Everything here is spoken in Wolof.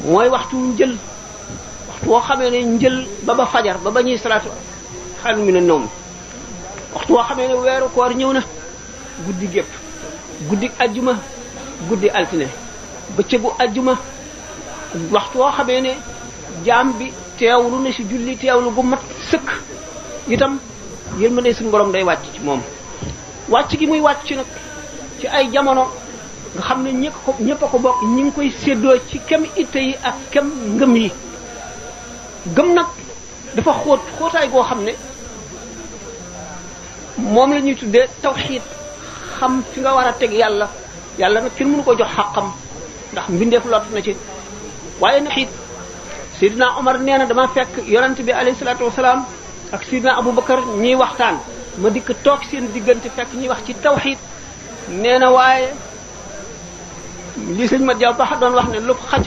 mooy waxtu njël waxtu woo xamee ne njël ba fajar ba ñuy salaatu xel mi ne noom waxtu woo xamee ne weeru koor ñëw na guddi gépp guddi ajjuma guddi altine bëccëgu ajjuma waxtu woo xamee ne jaam bi teewlu na ci julli teewlu gu mat sëkk itam yërmande suñu borom day wàcc ci moom wàcc gi muy wàcc nag ci ay jamono nga xam ne ñëpp a ko bokk ñi ngi koy séddoo ci kem itte yi ak kem ngëm yi gëm nag dafa xóotaay goo xam ne moom la ñuy tuddee tawxiid xam fi nga war a teg yàlla nag kenn mënu ko jox xàqam ndax mbindeef lot na ci waaye nag it Seydina Omar nee na dama fekk yonent bi alayhi salaatu wasalaam ak Seydina Aboubacar ñiy waxtaan ma dikk toog seen diggante fekk ñuy wax ci tawxiid nee na waaye li sëñ Mat Jaw Paxa doon wax ne lu xaj